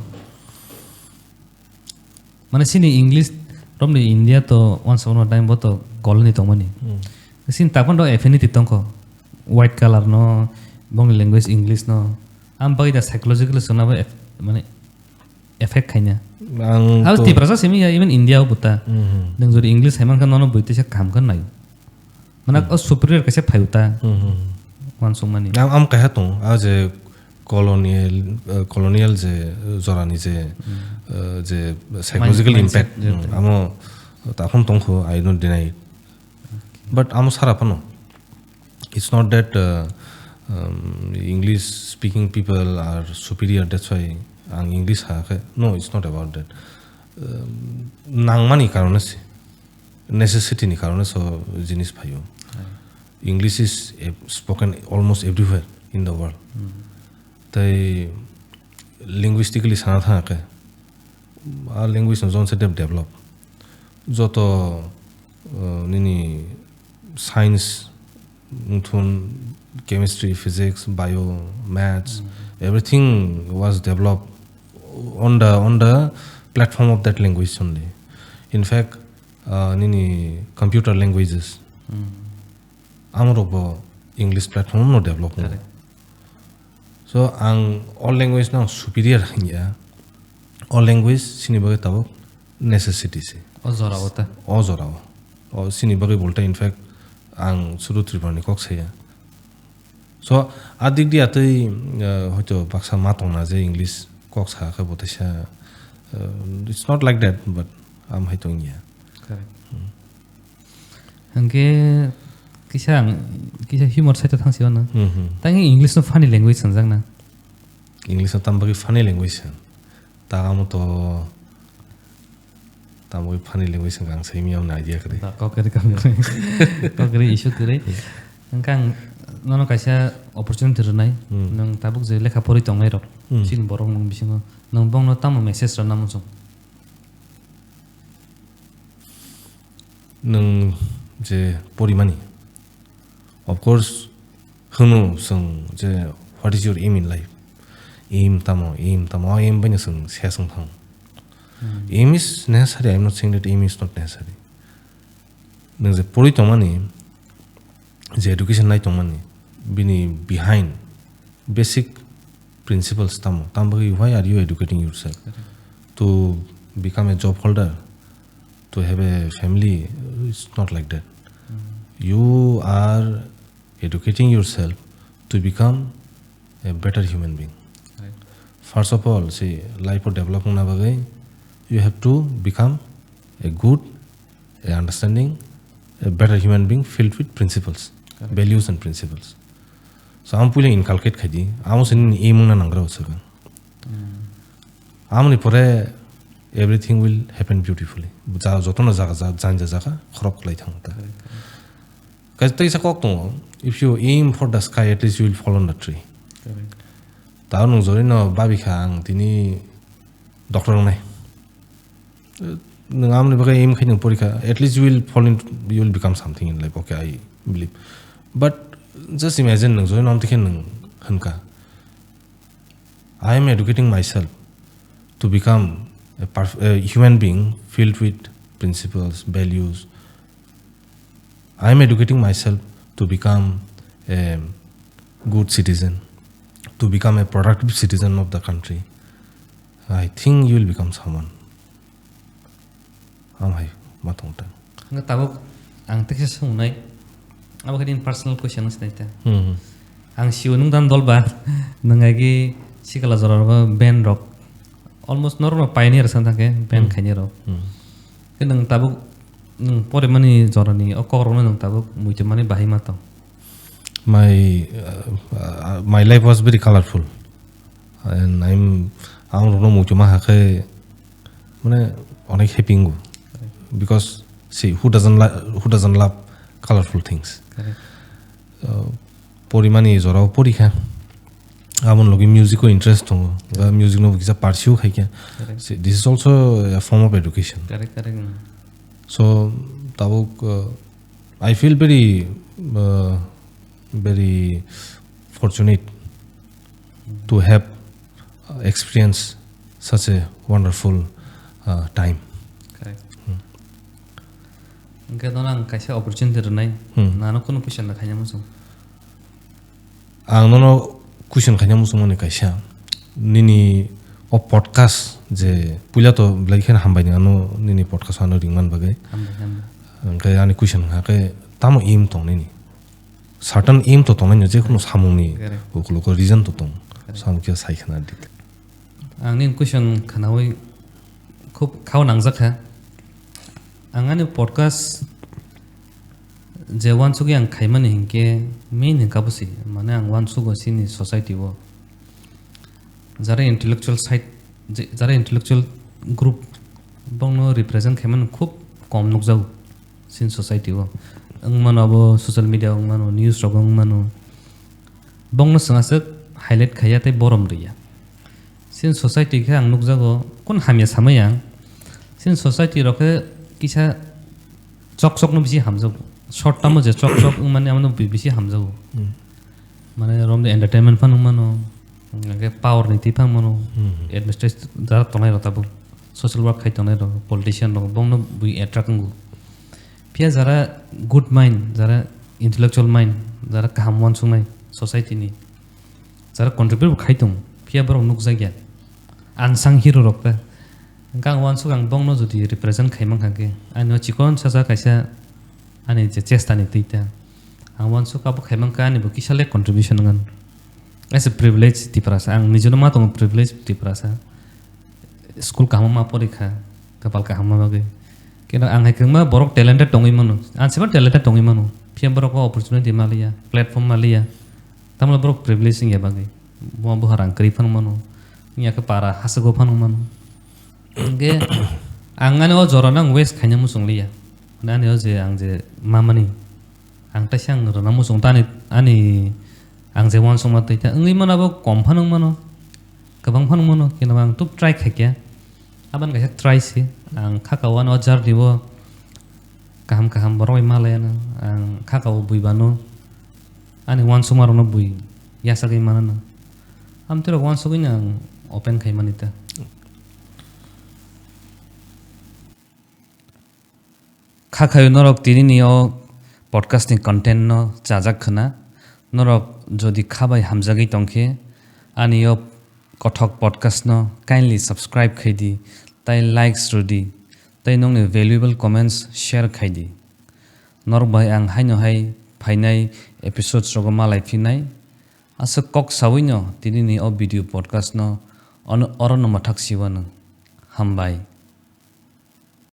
Mane sini English romni India to once upon a time bo to colony tongmani. Hmm. Sini takpan do affinity tongkho. White color no, bongni language English no. Am bai da psychologically sona bo eff-, mane effect khaina. Ang Hal to Tiprasa simi ya, even India o buta. Mhm. Nang jodi English hai mankha nono buitisa kaham khe nai. Mana Hmm. o superior kaisa phai uta. Mhm. Wansukmani. Am, am kaisa tong, a je colonial, eh, colonial je, eh, jorani je, Hmm. eh, je psychological Mind, impact, mindset, hmm, yeah. Amo takhon tongkho, I don't deny it. Okay. But amo sara phano. It's not that, uh, um, English speaking people are superior, that's why ang English ha khe. No, it's not about that. Um, nangmani karone se, necessity ni karone so jinis phaio. Hai. English is, eh, spoken almost everywhere in the world. Hmm. Tei linguistically sana thang khe, a language no jon se develop. Joto, uh, nini science, wngthun, chemistry, physics, bio, maths, Mm. everything was developed on the, on the platform of that language only. In fact, uh, nini computer languages, Mm. amorok bo English platform no develop wng. Correct. So, ang all language no ang superior hanya. All language sini bagwi tabuk necessity se. O jora o ta. O jora o. O sini bagwi bolta, in fact, ang sudu Tripura ni kok saya. So, a dik dia tei, uh, hoito baksa ma tongna je English kok sa khe bo teisa, uh, it's not like that, but am hai tong ya. Correct. Hmm. Hwnkhe kisa ang, kisa humor side o thang si mano. Hmm, hmm. Tang English no funny language sanjak na. English no tam bagwi funny language san. Ta amo to tam bagwi funny language san, ang sai mi amna idea kwrwi. Da, kok kwrwi, kok kwrwi. Kok kwrwi, issue kwrwi. Hwnkhe ang nono kaisa opportunity rwnai. Hmm. Nwng tabuk je lekha porwi tongnai rok. Hmm. Chini borok nwng bisingo. Nwng bongno tamo message rwna muchung? Nwng je porimani, of course, hwno chwng je, "What is your aim in life?" Aim tamo, aim tamo, o aim baino chwng se chwng thang. Hmm. Aim is necessary, I am not saying that aim is not necessary. Nwng je porwi tongmani, je education nai tongmani, bini behind basic principles tamo? Tam bagwi, why are you educating yourself? Correct. To become a job holder, to have a family, it's not like that. Mm. You are educating yourself to become a better human being. Right. First of all, see, life o develop wngna bagwi, you have to become a good, a understanding, a better human being filled with principles, Correct. values and principles. So, ang puila inculcate khai di, amo se nini aim wngna nang gra o se. Mm. Amoni pore everything will happen beautifully. Ja, jotono jaga, ja, janja jaga khorok kwlai thang ta. Correct, correct. Kaisa teisa kok tongo, "If you aim for the sky, at least you will fall on the tree." Correct. Ta nwng jori no babi kha ang tini doctor wngnai. Nwng amoni bagwi aim khai nwng porikha, at least you will fall in, you will become something in life. Okay, I believe. But just imagine, nwng jori no amtwi khe nwng hwnka, "I am educating myself to become a perf-, a human being filled with principles, values. I am educating myself to become a good citizen, to become a productive citizen of the country." I think you will become someone. Ang hai ma tong tang. Hwnkhe tabuk ang teksa swngnai, abo khe nini personal question wngsinai ta. Hmm. Ang sio nwng dan dolba, nwng agi sikala jora rogo band rok almost norok no pioneer wngsa thangkhe band Hmm. khainai rok. Hmm. Khe nwng tabuk nwng porimani jorani o kokrokno nwng tabuk muitu mani bahai ma tong? My, uh, uh, my life was very colorful. And I'm, ang rokno muitu ma hakhe, mane, onek happy wngo. Correct. Because, see, who doesn't li-, who doesn't love colorful things? Correct. Uh, porimani jorao porikha. Aboni logi music o interest tongo. Correct. Ba music no kisa pursue khaikha. Correct. See, this is also a form of education. Correct, correct, mm. So, tabuk, uh, I feel very, uh, very fortunate to have, uh, experienced such a wonderful, uh, time. Correct. Hmm. Hwnkhe nono ang kaisa opportunity rwnai, Hmm. nano kunu question da khaina muchung. Ang nono question khaina muchungmani kaisa, nini o podcast je puila to belai kheno hambai ni ano nini podcast ano ringman bagwi. Hambai, hambai. Hwnkhe ani question hwnkha khe tamo aim tong nini? Certain aim to tongnai no, je kheno samung ni Correct. Ukologo reason to tong. Correct. Samung khe sai khna di. Ang nini question khnaui khub khao nangjak kha. Ang ani podcast je uansugwi ang khaimani hinkhe main hinkha bo se, mane ang uansugo chini society o jara intellectual side, je, jara intellectual group bongno represent khaimani khub kom nukjago chini society o. Wngmano abo social media wngmano, news rogo wngmano. Bongno chwng aswk highlight khaiya tei borom rwya. Chini society khe ang nukjago, kun hamya samaya. Chini society rok khe kisa chok chok no bisi hamjago. Short term o je chok chok wngmani amo no bi-, bisi hamjago. Hmm. Mane romde entertainment phano wngmano, hwnkhe power ni twi phano wngmano, Hmm. administration jara tongnai rok tabuk, social work khai tongnai rok, politician rok, bongno bui attract wngo. Phiya jara good mind, jara intellectual mind, jara kaham uansuknai society ni, jara contribute bo khai tongo, phiya borok nukjakya. Unsung hero rok ta. Hwnkhe ang uansuk ang bongno jodi represent khai mankha khe, ani o chikon sasa kaisa ani je chesta ni twi ta. Ang uansuk abo khai mankha ani bo kisa le contribution wngkha. As a privilege Tiprasa, ang nijino ma tongo privilege Tiprasa. School kaham ma porikha, kapal kaham ma bagwi. Keno ang hai kwbangma borok talented tongwi mano, ang sebo talented tongwi mano, phiya borok o opportunity ma liya, platform ma liya, tamle borok privilege wngya bagwi. Bo buha rang kwrwi phano mano, wngya khe para haswk o phano mano. Hwnkhe ang ani o jora no ang waste khaina muchung liya, mane ani o je ang je ma mani. Ang teisa ang rwna muchung ta ani, ani ang je uansukma twi ta wngwi mano abo kom phano wng mano, kwbang phano wng mano, keno ang tub try khaikha. Aboni kaisa try se ang khaka o ano jar dibo kaham kaham borok bai malai ano ang khaka o bui bano ani uansukma rokno bui yasagwi manano. Amtwi rok uansugwi no ang open khai mani ta. Kha khaio norok tinini o podcast ni content no chajak khwna. Norok jodi kha bai hamjagwi tongkhe, ani o kothok podcast no kindly subscribe khai di, tai likes rw di, tai nokni valuable comments share khai di. Norok bai ang haino hai phainai episodes rogo malai phinai. Aswk kok saui no tinini o video podcast no ono, oro no mwthak siwano. Hambai.